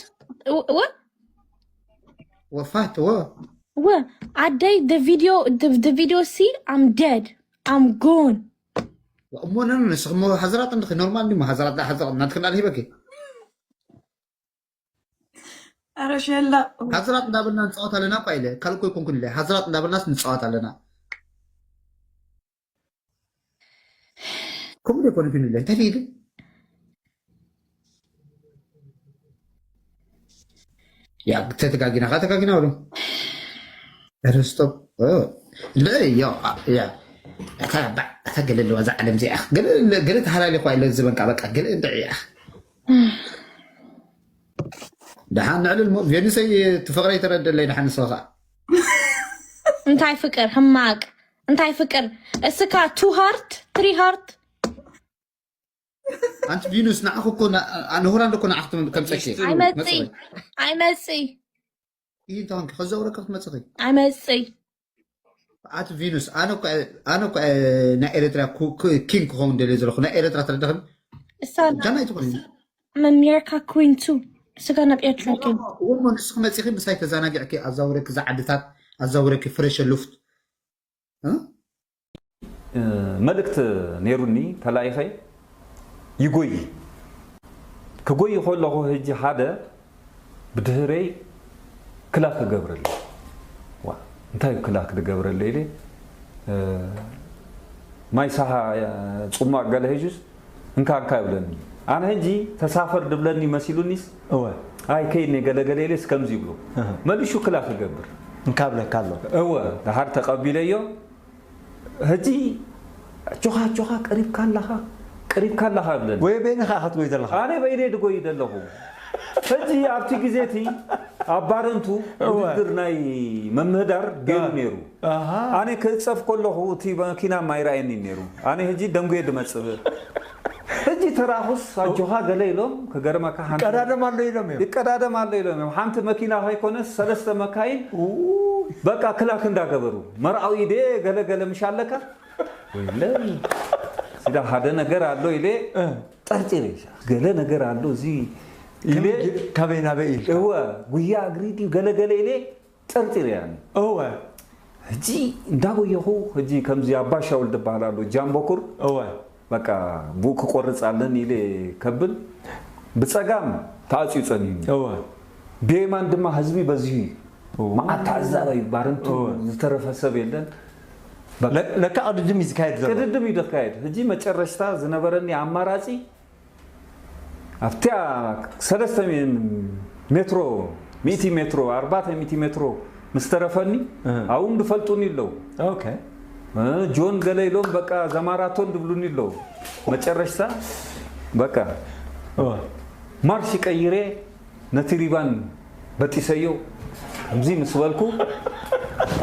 ወፋት ወ ወ ኣደይ the video the, the video see I'm dead I'm gone እሞ ነን ንስኽሞ ሓስራት እንድኺ ኖርማል እንዲሞ ሓስራት ሓስራት እናትክና ሂበኪ ኣረ ሸላ ሓስራት እንዳበልና ንፃወት ኣለና እኳ ኢለ ካልኮ ይኮንኩን ኢለ ሓስራት እንዳበልናስ ንፃወት ኣለና ከምኡ ዘይኮነ ግን ኢለ እንታይ ኢለ ያ ተተጋጊና ካ ተጋጊና በሉ ርስቶፕ እንድዒ ያ ያ እታ ገለ ኣለዋ እዛ ዓለም እዚኣ ገለ ተሃላሊ ኳ ኢለ ዝበንቃ በቃ ገለ እንድዒ እያ ደሓን ንዕልል ሞ ቬኑሰይ ትፍቕረይ ተረደለይ ደሓን ንስኻ ከዓ እንታይ ፍቅር ህማቅ እንታይ ፍቅር እስካ two heart three heart ኣንቲ ቪኑስ ንዓኹ እኮ ንሁራ እንዶ እኮ ንዓኹ ከምፀኪ ኣይመፅይ ኣይመፅይ ይህ እንተኾንኪ ከዘውረካ ክትመፅኺ ኣይመፅይ ኣቲ ቪኑስ ኣነ እኮ ናይ ኤርትራ ኪንግ ክኸውን ደልየ ዘለኹ ናይ ኤርትራ ተረዳኽን እሳና ጃና ኣይትኾኒ ኣሜሪካ ኩዊን ቱ ስጋ ናብ ኤርትራ ኪን እሞ ንስኺ መፂኺ ምሳይ ተዘናጊዕኪ ኣዛውረኪ እዛ ዓድታት ኣዛውረኪ ፍሬሸ ሉፍት መልእክት ነይሩኒ ተላኢኸ ይጎይ ክጎይ ከለኹ ህጂ ሓደ ብድህረይ ክላክ ክገብረለይ እንታይ እዩ ክላክ ዝገብረለ ኢለ፣ እ፣ ማይ ሳሃ፣ እ፣ ጽሟቕ ገለ ሒዙስ፣ "እንካ፣ እንካ" ይብለኒ። ኣነ ሕጂ ተሳፈር ድብለኒ መሲሉኒስ፣ እወ። "ኣይ፣ ከይድ ነይ ገለ ገለ" ኢለስ ከምዚ ይብሎ። እህ። መሊሹ ክላክ ይገብር። "እንካ" ብለካ ኣሎ። እወ፣ ደሓር ተቐቢለዮ። ሕጂ "ኣጆኻ፣ ኣጆኻ፣ ቀሪብካ ኣለኻ፣ ቀሪብካ ኣለኻ" ይብለኒ። ወይ በይንኻ ኢኻ ትጎይ ዘለኻ? ኣነ በይነይ ድጎይ ዘለኹ። ሕጂ ኣብቲ ግዜ እቲ ኣብ ባረንቱ እወ። ውድድር ናይ መምህዳር ገይሩ እወ። ነይሩ። ኣሃ። ኣነ ክእጸፍ ከለኹ እቲ መኪና ማይረኣየኒ ነይሩ። ኣነ ሕጂ ደንጉየ ድመጽእ። ሕጂ ተራኹስ ኣጆኻ ገለ ኢሎም ክገርመካ ሓንቲ ይቀዳደም ኣሎ ኢሎም እዮም። ይቀዳደም ኣሎ ኢሎም እዮም። ሓንቲ መኪና ከይኮነስ ሰለስተ መካይን ኡ። በቃ ክላክ እንዳገበሩ። መርዓዊ ድየ ገለ ገለ ምሽ ኣለካ? ወይለይ። ሲዳ ሓደ ነገር ኣሎ ኢለ እ። ጠርጢረ። ገለ ነገር ኣሎ እዚ ኢለ ከመይ ጌ-፣ ካበይ ናበይ ኢልካ? እወ፣ ጉያ እግሪ ድዩ ገለ ገለ ኢለ ጠርጢረ ያኒ። እወ። ሕጂ እንዳጎየኹ፣ ሕጂ ከምዚ ኣባ ሻውል ዝበሃል ኣሎ፣ ጃምቦኩር። እወ። በቃ ብኡ ክቆርጽ ኣለኒ ኢለ ከብል፣ ብጸጋም ተዓጽዩ ጸኒሁኒ። እወ። ብየማን ድማ ህዝቢ በዚሁ እዩ። እወ። መዓት ተዓዛባይ ባረንቱ እወ። ዝተረፈ ሰብ የለን። በቃ ለ-፣ ለካ ቅድድም እዩ ዝካየድ ዘሎ። ቅድድም እዩ ዝካየድ። ሕጂ መጨረሽታ ዝነበረኒ ኣማራጺ ኣብቲያ ሰለስተ ሜትሮ፣ ሚእቲ ሜትሮ፣ ኣርባዕተ ሚእቲ ሜትሮ ምስ ተረፈኒ፣ እህ። ኣብኡ ድፈልጡኒ ኣለዉ። ኦኬ። እ፣ ጆን ገለ ኢሎም በቃ እዛ ማራቶን ድብሉኒ ኣለዉ። መጨረሽታ በቃ እወ። ማርሽ ቀይሬ ነቲ ሪባን በጢሰዮ። ከምዚ ምስ በልኩ፣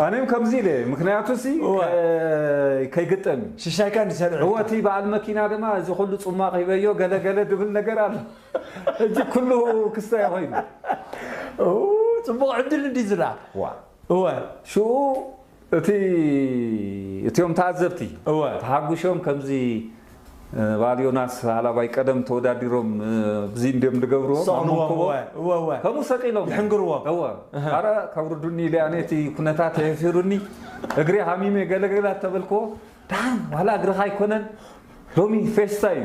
ኣነም ከምዚ ኢለ፣ ምኽንያቱ ሲ፣ እወ። ከ-፣ ከይግጠም እዩ። ሽሻይካ እንዲሰርዑ። እወ፣ እቲ በዓል መኪና ድማ፣ "እዚ ኩሉ ጽማቕ ሂበዮ፣ ገለ ገለ" ድብል ነገር ኣሎ። ሕጂ ኩሉ ክስታይ ኮይኑ። ኡ፣ ጽቡቕ ዕድል እንዲ ዝላ። ዋ። እወ። ሽኡ እቲ፣ እቲኦም ተዓዘብቲ እወ። ተሓጉሾም ከምዚ፣ እ፣ በዓል ዮናስ ሃላባይ ቀደም ተወዳዲሮም፣ እ፣ ብዚ እንድዮም ዝገብርዎ፣ ሰቕልዎም፣ ማሞኮ። እወ፣ እወ፣ እወ። ከምኡ ሰቂሎም። ይሕንግርዎም። እወ። እህ። ኣረ፣ ከብርዱኒ ኢለ ኣነ እቲ ኩነታት የፊሩኒ። እግሪ ሃሚመ ገለገለ ተበልክዎ። ደሓን፣ ዋላ እግርኻ ኣይኮነን። ሎሚ ፌስታ እዩ።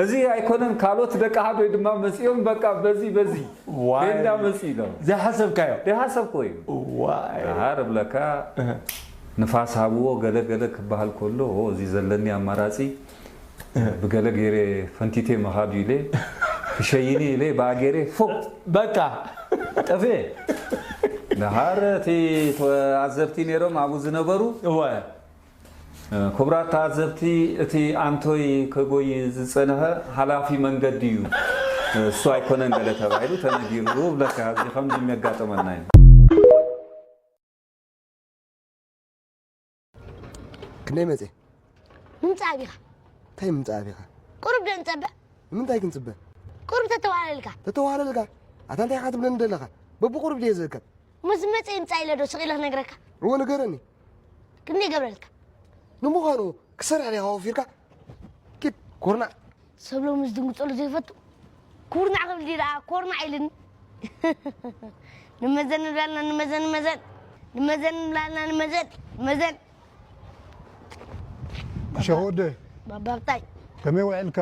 እዚ ኣይኮነን፣ ካልኦት ደቂ ሃዶይ ድማ መጺኦም፣ በቃ በዚ፣ በዚ። ዋይ። ቤንዳ መጺ ኢሎም። ዘይሓሰብካዮ። ዘይሓሰብክዎ እዩ። ዋይ። ደሓር እብለካ፣ እህ። ንፋስ ሃብዎ፣ ገለ ገለ ክበሃል ከሎ፣ ኦ፣ እዚ ዘለኒ ኣማራጺ፣ እህ። ብገለ ገይረ ፈንቲቴ ምኻድ ኢለ፣ ክሸይኒ ኢለ፣ ብኣ ገይረ፣ ፎ! በቃ። ጠፍኤ። ደሓር እቲ ተዓዘብቲ ነይሮም፣ ኣብኡ ዝነበሩ፣ እወ። ክቡራት ተዓዘብቲ፣ እቲ ኣንቶይ ከጎይ ዝጸንሐ ሓላፊ መንገዲ እዩ፣ እሱ ኣይኮነን ገለ ተባሂሉ ተነጊሩ ብለካ፣ እዚ ከምዚ የሚያጋጥመና እዩ። ክንደይ መጽእ? ምምጻእ ኣቢኻ። እንታይ ምምጻእ ኣቢኻ? ቁሩብ ዶ ንጸበ? ንምንታይ ክንጽበ? ቁሩብ ተተዋሃለልካ። ተተዋሃለልካ? ኣታ እንታይ ኢኻ ትብለኒ ዘለኻ? በብቁሩብ ድየ ዝእከብ? ምስ መጸ ይምጻእ ኢለ ዶ ስቕ ኢለ ክነግረካ? እወ፣ ንገረኒ። ክንደይ ይገብረልካ? ንምዃኑ፣ ክሰርሕ ዲኻ ወፊርካ? ኪድ፣ ኮርናዕ። ሰብ ሎሚ ዝድንግጸሉ ዘይፈቱ። ኩርናዕ ክብል ድዩ ደኣ? ኮርናዕ ኢልኒ። ንመዘን ንብላልና፣ ንመዘን፣ ንመዘን። ንመዘን ንብላልና፣ ንመዘን፣ ንመዘን። ሸኾ ወደይ፣ ባባ ብጣይ። ከመይ ውዒልካ?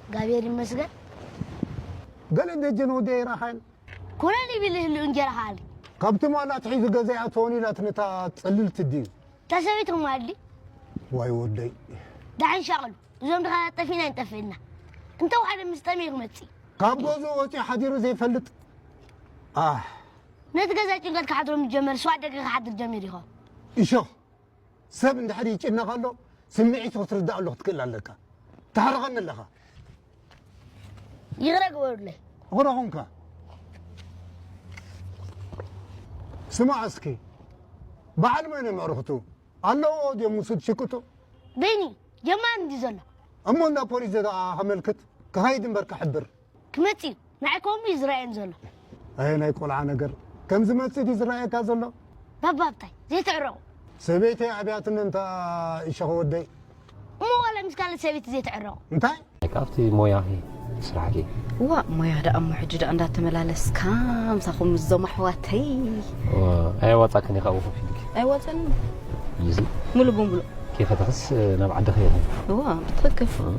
እግዚኣብሔር ይመስገን። ገለ ደጀን ወደይ ይረኻን? ኮነ ይብል ህልው እንጀራ ከኣሊ። ካብቲ ማላ ኣትሒዙ ገዛ ይኣትወን ኢላትኒ እታ ጽልልቲ ድዩ? እታ ሰበይቲ ማሊ። ዋይ ወደይ። ደሓን ሻቕሉ። እዞም ድኻ ጠፊእና ይንጠፍእና። እንተ ወሓደ ምስ ጠመየ ክመጽእ። ካብ ገዝኡ ወጺኡ ሓዲሩ ዘይፈልጥ? ኣህ። ነቲ ገዛ ጭንቀት ክሓድሮ ምስ ጀመረ፣ ስዋ ደገ ክሓድር ጀሚሩ ይኸውን። እሾኽ። ሰብ እንድሕር ይጭነቕ ኣሎ፣ ስምዒቱ ክትርዳእ ኣሎ ክትክእል ኣለካ። ትሓርቐኒ ኣለኻ። ይቕረ ግበሩለይ። ይቕረ ኹንካ። ስማዕ እስኪ፣ በዓል መን እዮም ኣዕሩኽቱ? ኣለዎ ድዮም ምስ ሽቅጡ? በይኒ፣ ጀማሪ እንድዩ ዘሎ። እሞ እንዳ ፖሊስ ደኣ ከመልክት፣ ክኸይድ እምበር ክሕብር። ክመጽእ እዩ። ንዓይ ከምኡ እዩ ዝረኣየኒ ዘሎ። ኣየ ናይ ቆልዓ ነገር። ከም ዝመጽእ ድዩ ዝረኣየካ ዘሎ? ባባ ብታይ ዘይትዕረቑ። ሰበይተይ ኣብያትኒ እንታ ይሸኸ ወደይ። እሞ ዋላ ምስ ካልእ ሰበይቲ ዘይትዕረቑ። እንታይ? ካብቲ ሞያኺ ስራሕኪ። ዋእ፣ ሞያ ደኣ እሞ ሕጂ ደኣ እንዳተመላለስካ ምሳኹም ምስዞም ኣሕዋተይ። ዋ፣ ኣየዋጻክን ኢኻ ኣብኡ ኮፍ ኢልኪ? ኣይዋጸንን። እዚ? ሙሉ ብሙሉ። ከይፈተኽስ ናብ ዓድኺ ኢኺ? እዋ፣ ብትኽክል። እ።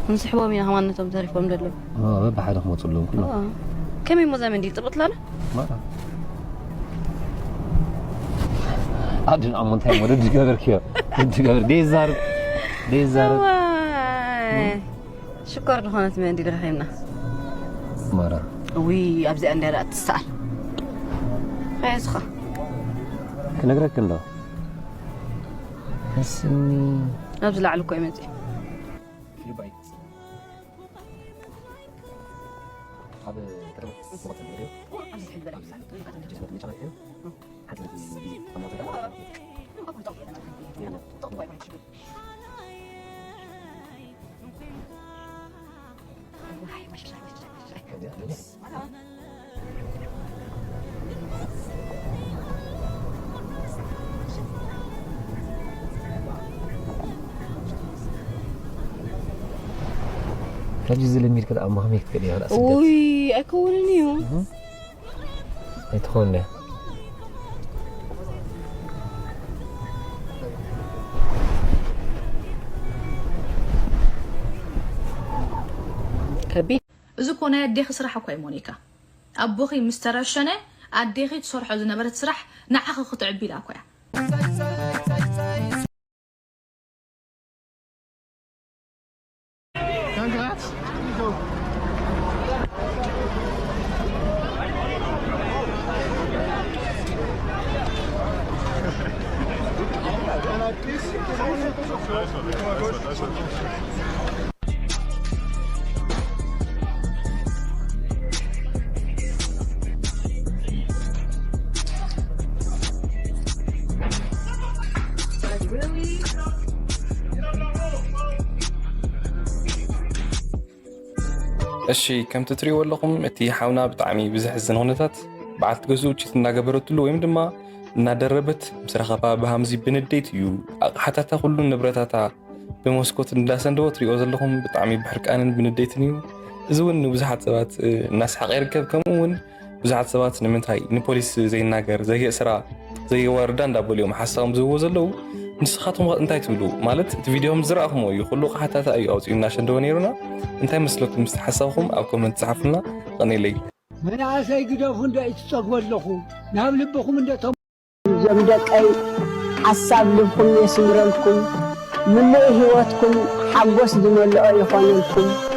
ንስሕቦም ኢና ከማን ነቶም ተሪፎም ዘለዉ። እ፣ በብሓደ ክመጹ ኣለዎም ኩሎም። እዋ። ከመይ እሞ እዛ መንዲል ጽብቕቲ ኣላ? ማራ። ኣድን ኣሞ እንታይ ወደ ድገበርክዮ? ድገበር ደይዛር ደይዛር ዋይ ሽኮር ዝኾነት መንዲል ረኺብና። ማራ ውይ ኣብዚኣ እንዲያ ደኣ ትሰኣል። ከየስኻ ክነግረክ እንዶ እስኒ ኣብዚ ላዕሊ እኮ ይመፅእ። ሕጂ ዝለሚድካ ደኣ ማኽመይ ክትክእል እያ ስደት ውይ ኣይከውንን እዩ። ኣይትኾን እያ ከቢድ እዚ እኮ ናይ ኣዴኺ ስራሕ እኮ እዩ ሞኒካ። ኣቦኺ ምስ ተረሸነ ኣዴኺ ትሰርሖ ዝነበረት ስራሕ ንዓኺ ክትዕቢ ኢላ እኮ እያ። እሺ ከምቲ ትሪእዎ ኣለኹም እቲ ሓውና ብጣዕሚ ብዘሕዝን ኩነታት በዓልቲ ገዝኡ ቺት እናገበረትሉ ወይም ድማ እናደረበት ምስ ረኸባ ብሃምዚ ብንዴት እዩ ኣቕሓታታ ኩሉ ንብረታታ ብመስኮት እንዳሰንደወ ትሪእዎ ዘለኹም ብጣዕሚ ብሕርቃንን ብንዴትን እዩ። እዚ እውን ንብዙሓት ሰባት እናስሓቐ ይርከብ። ከምኡ እውን ብዙሓት ሰባት ንምንታይ ንፖሊስ ዘይናገር ዘየእስራ ዘየዋርዳ እንዳበሉ እዮም ሓሳቦም ዝህብዎ ዘለዉ። ንስኻትኩም ከ እንታይ ትብሉ? ማለት እቲ ቪድዮ ከም ዝረኣኹምዎ እዩ ኩሉ ቃሓታታ እዩ ኣውፂኡ እናሸንደወ ነይሩና። እንታይ መስለኩም? ምስቲ ሓሳብኩም ኣብ ኮመንት ፃሓፉልና። ቐኒለይ። መናእሰይ ግደፉ እንዶ ይትፀግቡ ኣለኹ ናብ ልብኹም እንዶ እዞም ደቀይ ሓሳብ ልብኩም የስምረልኩም ምሉእ ህይወትኩም ሓጎስ ዝመልኦ ይኾነልኩም።